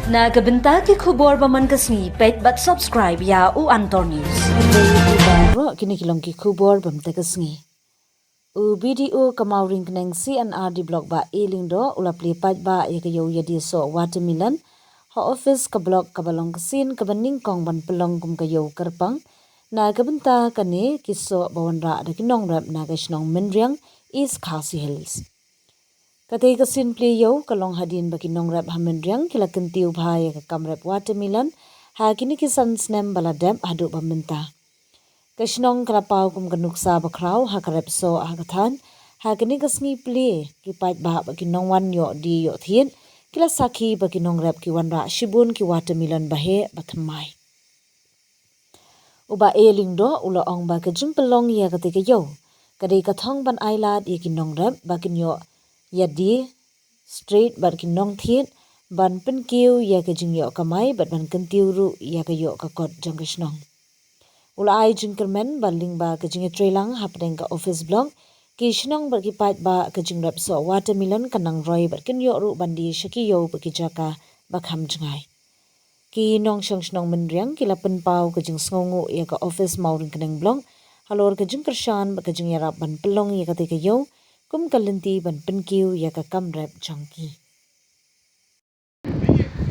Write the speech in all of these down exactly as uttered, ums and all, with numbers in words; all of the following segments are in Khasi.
Na ka bynta ki khubor ba man ka sngi, peit bad subscribe ïa U Antor News. Baroh kine ki long ki khubor ba mynta ka sngi. U B D O ka Mawryngkneng C and R D Block Bah A Lyngdoh u la plie paidbah ïa ka ïew ïadie soh watermelon ha office ka block kaba long ka sien kaba nyngkong ban pynlong kum ka ïew kyrpang na ka bynta kane ki soh ba wanrah da ki nongrep na ka shnong Mynriang, East Khasi Hills. Katei ka sien plie ïew ka long hadien ba ki nongrep ha Mynriang ki la kyntiew bha ïa ka kam rep watermelon ha kine ki san snem ba la dep haduh ba mynta. Ka shnong ka la paw kum ka nuksa ba khraw ha ka rep soh ha ka thaiñ ha kane ka sngi plie. Ki paidbah bad ki nongwan ïoh die ïoh thied ki la sakhi ba ki nongrep ki wanrah shibun ki watermelon ba heh ba thymmai. U Bah A Lyngdoh u la ong ba ka jingpynlong ïa katei ka ïew ka dei ka thong ban ailad ïa ki nongrep ba kin ïoh ïadie straight bad ki nongthied, ban pynkiew ïa ka jingïoh kamai bad ban kyntiew ruh ïa ka ïoh ka kot jong ka shnong. U la ai jingkyrmen ba lyngba ka jingïatreilang hapdeng ka office block, ki shnong bad ki paidbah, ka jingrep soh watermelon kan nang roi bad kin ïoh ruh ban die sha ki ïew bad ki jaka ba kham jngai. Ki nongshong shnong Mynriang ki la pynpaw ka jingsngewnguh ïa ka office Mawryngkneng Block halor ka jingkyrshan bad ka jingïarap ban pynlong ïa katei ka ïew kum ka lynti ban pynkiew ïa ka kam rep jong ki.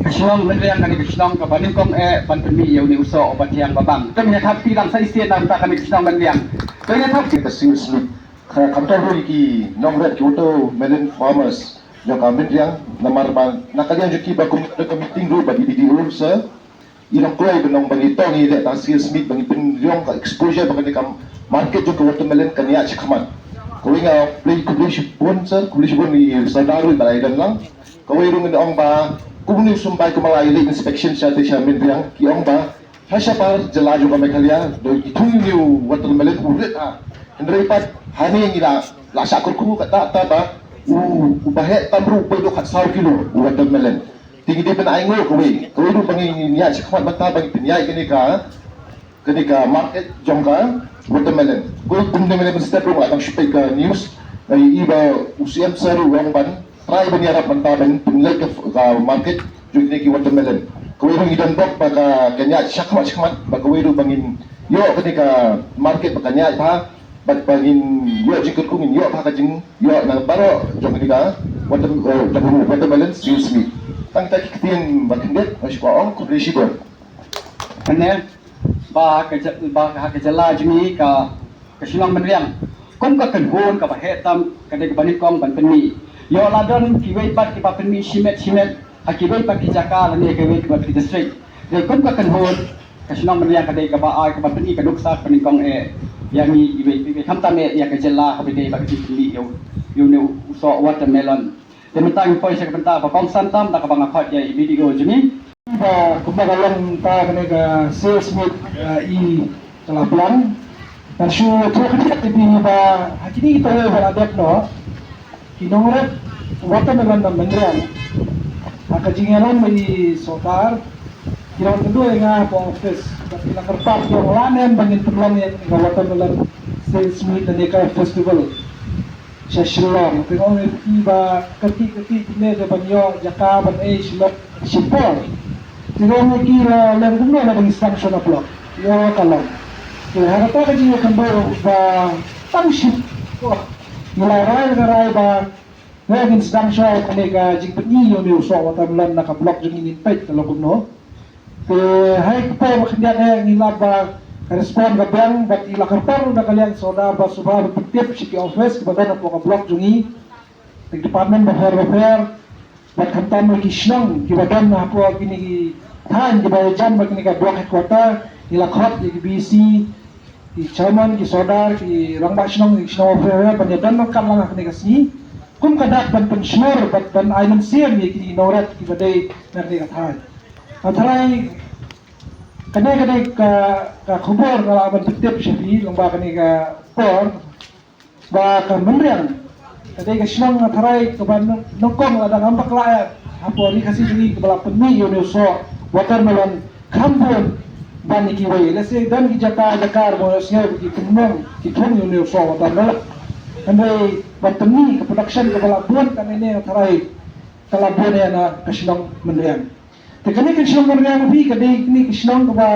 Ka shnong Mynriang kane ka shnong kaba nyngkong eh ban pynmih ïa une u soh uba thiang ba bang. Te mynta hap ti lang sa ïa sien na ka bynta kane ka shnong Mynriang. Te mynta hap ti ka sales meet. Khamtam ruh ïa ki nongrep ki watermelon farmers jong ka Mynriang, namar ba na ka liang jong ki ba kum ka meeting ruh bad i B D O sa i long kloi ba nong ba ngi tong ïa ka sales meet ba ngi pynïong ka exposure ba kane ka market jong ka watermelon kan ïaid shakhmat. Kawei nga plie khublei shibun sir, khublei shibun ïa i Sardar ruh ba la ïadon lang. Kawei ruh ngan ong ba kumne u symbai kumba la ïaleh inspection sha te sha Mynriang ki ong ba ha shabar jylla jong ka Meghalaya dei ki thung ïa u watermelon u rit ha. Hynrei pat hangne ngi la la shah kyrkhu katta katta ba u u ba heh tam ruh u poi dei khatsaw kilo u watermelon. Te ngi dei ban ai nguh kawei kawei ruh ba ngi ïaid shakhmat mynta ba ngi pynïaid kane ka kane ka market jong ka watermelon. Kawei kumne mynne mynstep ruh nga dang shu peit ka news. Ngi i ba u C M sir ruh u ong ban trai ban ïarap mynta ban pynlait ka, ka market jong kine ki watermelon. Kawei ruh ngi don bok ba ka, kan ïaid shakhmat shakhmat ba kawei ruh ba ngin ïoh kane ka market ba kan ïaid bha bad ba ngin ïoh jingkyrkhu ngin ïoh bha ka jingïoh na baroh jong kane ka water, eh, jong ka watermelon sales meet. Tang kita ki ktien ba khyndiat nga shu kwah ong khublei shibun. Mynne ba ha ka jylla, ba ha ka jylla jong ngi ka, ka shnong Mynriang kum ka kynhun kaba heh tam ka dei kaba nyngkong ban pynmih. Ïoh la don kiwei pat kiba pynmih shimet shimet ha kiwei pat ki jaka lane kiwei pat ki district. Dei kum ka kynhun ka shnong Mynriang ka dei kaba ai kaba pynmih ka nuksa kaba nyngkong eh ïa ngi iwei iwei khamtam eh ïa ka jylla kaba dei ba ka jingpynmih ïa u ïa une u soh watermelon. Te mynta ngi poi sha ka bynta ba kongsan tam da kaba nga khot ïa i B D O jong ngi. Ba kumba ka long ta kane ka sales meet, eh, i ka la biang. Ngan shu ïathuh khyndiat ïa phi ba ha kine ki taïew ba la dep noh ki nongrep watermelon na Mynriang ha ka jingïalam i Sordar ki la wan kynduh ïa nga hapoh office bad ki la kyrpad ïa nga lane ba ngin pynlong ïa ka watermelon sales meet lane ka festival sha Shillong. Te nga ong ïa ki ba kyrkieh kyrkieh kine dei ban ïoh jaka ban ei sha lok shipor. Te nga ong ïa ki la lem kumno la dang sdang shuwa na block. Ïoh ka long. Te ha kata ka jingïakhyndew ba tang shipor ngi la rai la rai ba ngi ngin sdang shuwa kane ka jingpyni ïa une u soh watermelon na ka block jong ngi ngin peit ka long kumno. Te ha ka por ba khyndiat eh ngi lap ba ka respond ka biang bad ngi la kyrpad ruh na ka liang Sordar ba sngewbha ban pyntip sha ki office kiba don hapoh ka block jong ngi, ki department bapher bapher bad khamtam ruh ki shnong kiba don hapoh kine ki thaiñ kiba ïajan bad kine ka block headquarter. Ngi la khot ïa ki B C, ki chairman, ki Sordar, ki rangbah shnong, ki shnong bapher bapher ban ïadon ryngkat lang ha kane ka sngi kum ka dak ban pynshlur bad ban ai mynsiem ïa kine ki nongrep kiba dei na kane ka thaiñ. Nga tharai kane ka dei ka, ka khubor nga lah ban pyntip sha phi lyngba kane ka por ba ka Mynriang ka dei ka shnong nga tharai kaba nyng-, nyngkong lada ngam bakla ïa hapoh Ri Khasi jong ngi kaba la pynmih ïa une u soh watermelon kham bun ban ïa kiwei. Lehse don ki jaka jaka ba nga sngew ki pynmih ki thung ïa une u soh watermelon. Hynrei ban pynmih ka production kaba la bun kane ne nga tharai ka la bun ïa na ka shnong Mynriang. Te kane ka shnong Mynriang phi ka dei kane ka shnong kaba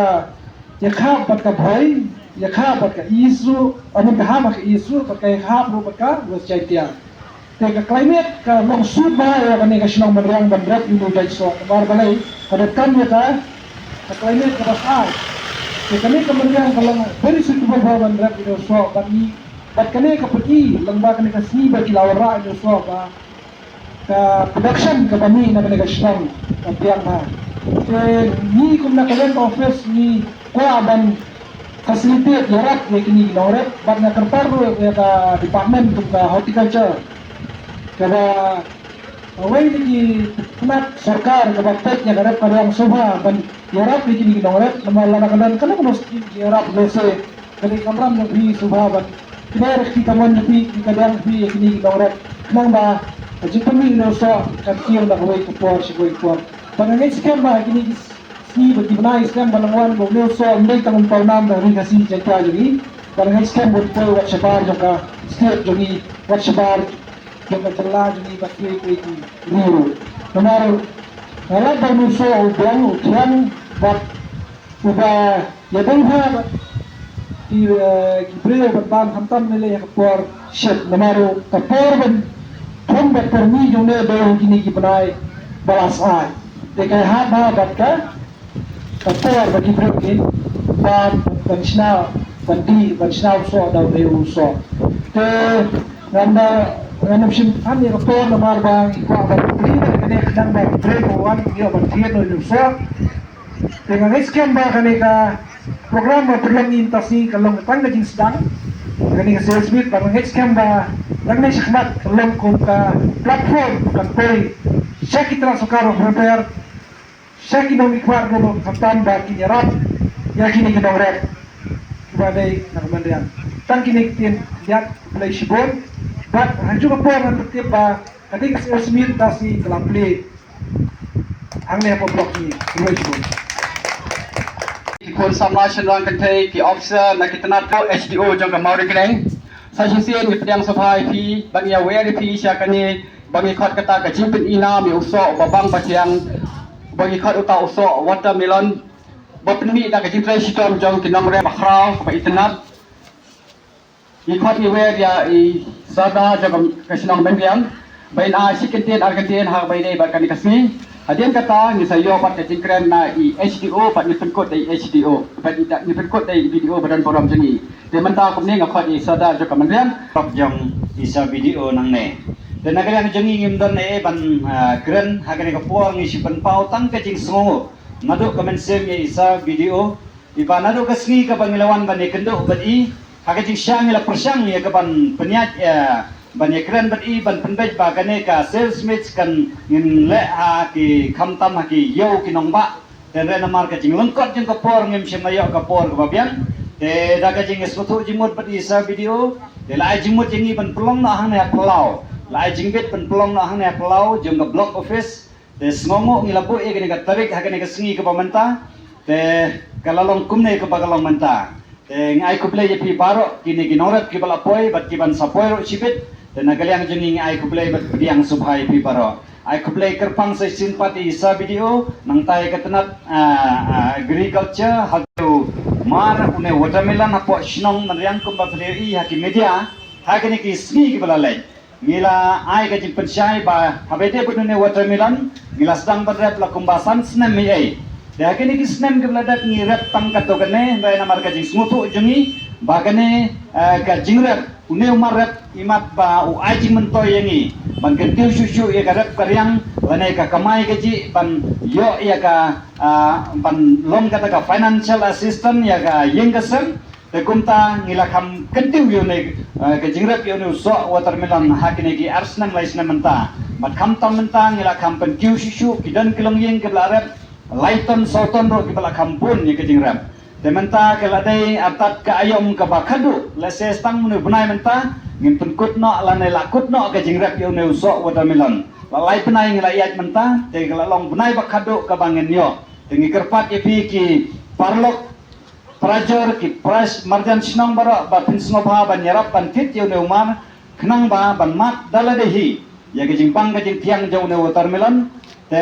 ïa khap bad ka Bhoi, ïa khap bad ka East ruh, I mean ka hap bad ka East ruh, bad ka ïa khap ruh bad ka West Jaiñtia. Te ka climate ka long suit bha ïa kane ka shnong Mynriang ban rep ïa u jait soh. Namar balei, ka dei kam ïa ka, ka climate kaba sah. Te kane ka Mynriang ka long very suitable bha ban rep ïa u soh, bad ngi, bad kane ka pyni lang ba kane ka sngi ba ki la wanrah ïa u soh ba ka production kaba mih na kane ka shnong ka biang bha. Te ngi kum na ka Land Office ngi kwah ban facilitate ïarap ïa kine ki nongrep bad nga kyrpad ruh ïa ka department kum ka horticulture kaba kawei na ki tnat sorkar kaba peit ïa ka rep ka riang sngewbha ban ïarap ïa kine ki nongrep namar lada ka don kano kano skim ki ïarap lehse ka dei kamram jong phi sngewbha ban kner ki kamon jong phi ki kadiang jong phi ïa kine ki nongrep khnang ba ka jingpynmih une u soh kan kiew na kawei ka por sha kawei ka por. Ba nga ngeit skhem ba kine ki sngi bad ki bnai skhem ba nang wan ba une u soh ym dei tang un paw nam da ka ri Khasi Jaiñtia jong ngi. Ba nga ngeit skhem ba un poi wat shabar jong ka state jong ngi, wat shabar jong ka jylla jong ngi bad kiwei kiwei ki ri ruh. Namar nga lap ba une u soh u biang u thiang bad uba ïadei bha bad ki, eh, ki briew ban bam khamtam ne lei ha ka por shit namar u ka por ban thung bad por mih jong une dei ha kine ki bnai ba la sah. Te ka hap bha bad ka ka por ba ki briew kin bam ban shna ban dih ban shna u soh da une u soh. Te ngan da ngan ym shim than ïa ka por namar ba ngi kwah ban pynlong kane khnang ba ki briew ba wan ïoh ban thied ïa une u soh. Te nga ngeit skhem ba kane ka program ba pynlong ïa kata shi ka long tang ka jingsdang kane ka sales meet ba nga ngeit skhem ba tang ne shakhmat ka long kum ka platform kan poi sha ki tnat sorkar ba pher sha ki nongmihkhmat ruh khamtam ba kin ïarap ïa kine ki nongrep kiba dei na ka Mynriang. Tang kine ki ktien ïa U Blei shibun bad ha kajuh ka por ngan pyntip ba ka dei ka sales meet ba shi ka la plie hangne hapoh block jong ngi. Khublei shibun. Ki khun samla shynrang kynthei, ki officer na ki tnat, H D O jong ka Mawryngkneng. Sa shisien ngi pdiang sngewbha ïa phi ba ngi ïawer ïa phi sha kane ba ngi khot kata ka jingpyni nam ïa u soh ba bang ba thiang ba ngi khot uta u soh watermelon ba pynmih da ka jingtrei shitom jong ki nongrep bakhraw kaba itynnad. Ngi khot ngi wer ïa i Sardar jong ka shnong Mynriang ba in ai shi kyntien ar kyntien ha kaba ïadei bad kane ka sngi. Hadien kata ngi sa ïoh bad ka jingkren na i H D O bad ngi pynkut da i H D O bad ngi pynkut da i B D O ba don burom jong ngi. Te mynta kumne nga khot ïa i Sardar jong ka Mynriang. Pap jong i sa B D O nangne. Te na ka liang jong ngi ngim don ei ei ban, ah, kren ha kane ka por ngi shu pynpaw tang ka jingsngewnguh naduh ka mynsiem ïa i sa B D O. Iba naduh ka sngi kaba ngi la wan ban ïakynduh bad i ha ka jingshang ngi la pyrshang ïa ka ban pynïaid, eh, ban ïakren bad i ban pynbeit ba kane ka sales meet kan ngin leh ha ki khamtam ha ki ïew ki nongbah. Te hynrei namar ka jinglyngkot jong ka por ngim shym la ïoh ka por kaba biang. Te da ka jingïasngewthuh jingmut bad i sa B D O te la ai jingmut ïa ngi ban pynlong noh hangne ha Palau, la ai jingbit ban pynlong noh hangne ha Palau jong ka block office. Te sngewnguh ngi la buh ïa kane ka tarik ha kane ka sngi kaba mynta. Te ka la long kumne kaba ka long mynta. Te ngi ai khublei ïa phi baroh kine ki nongrep kiba la poi bad kiban sa poi ruh shibit. Te na ka liang jong ngi ngi ai khublei bad pdiang sngewbha ïa phi baroh. Ai khublei kyrpang sa shisien pat ïa i sa B D O nangta ïa ka tnat, ah, ah, agriculture ha u mar une watermelon hapoh shnong Mynriang kumba phi la ïohi ha ki media ha kine ki sngi kiba la leit. Ngi la ai ka jingpynshai ba haba ïadei bad une watermelon ngi la sdang ban rep la kumba san snem ei ei. Te ha kine ki snem kiba la dep ngi rep tang katto katne hynrei namar ka jingsngewthuh jong ngi ba kane, eh, ka jingrep une u mar rep imat ba u ai jingmyntoi ïa ngi ban kyntiew shuh shuh ïa ka rep ka riang lane ka kamai kajih ban ïoh ïa ka, ah, ban long kata ka financial assistance ïa ka ïing ka sem. Te kumta ngi la kham kyntiew ïa une, eh, ka jingrep ïa une u soh watermelon ha kine ki ar snem lai snem mynta. Bad khamtam mynta ngi la kham pynkiew shuh shuh ki don ki longïing kiba la rep lai ton saw ton ruh kiba la kham bun ïa ka jingrep. Te mynta ka la dei artat ka aïom kaba khadduh, lehse tang une u bnai mynta ngin pynkut noh lane la kut noh ka jingrep ïa une u soh watermelon. La lai bnai ngi la ïaid mynta te ka la long bnai ba khadduh kaba ngin ïoh. Te ngi kyrpad ïa phi ki paralok para jor ki para marjan shnong baroh ba phin sngewbha ban ïarap ban thied ïa une u mar khnang ba ban mad da lade hi ïa ka jingbang ka jingthiang jong une u watermelon. Te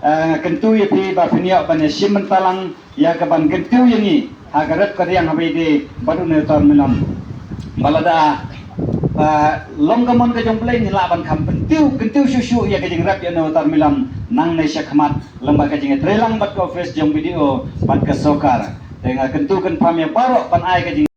Eh, nga kyntu ïa phi ba phin ïoh ban ïa shim bynta lang ïa ka ban kyntiew ïa ngi ha ka rep ka riang ha ba ïadei bad une u Tor Milom. Ba lada, eh, long ka mon ka jong U Blei ngi lah ban kham kyntiew, kyntiew shuh shuh ïa ka jingrep ïa une u Tor Milom nangne sha khmat, lem bad ka jingïatreilang bad ka office jong B D O bad ka sorkar. Te nga kyntu kynpham ïa baroh ban ai ka jing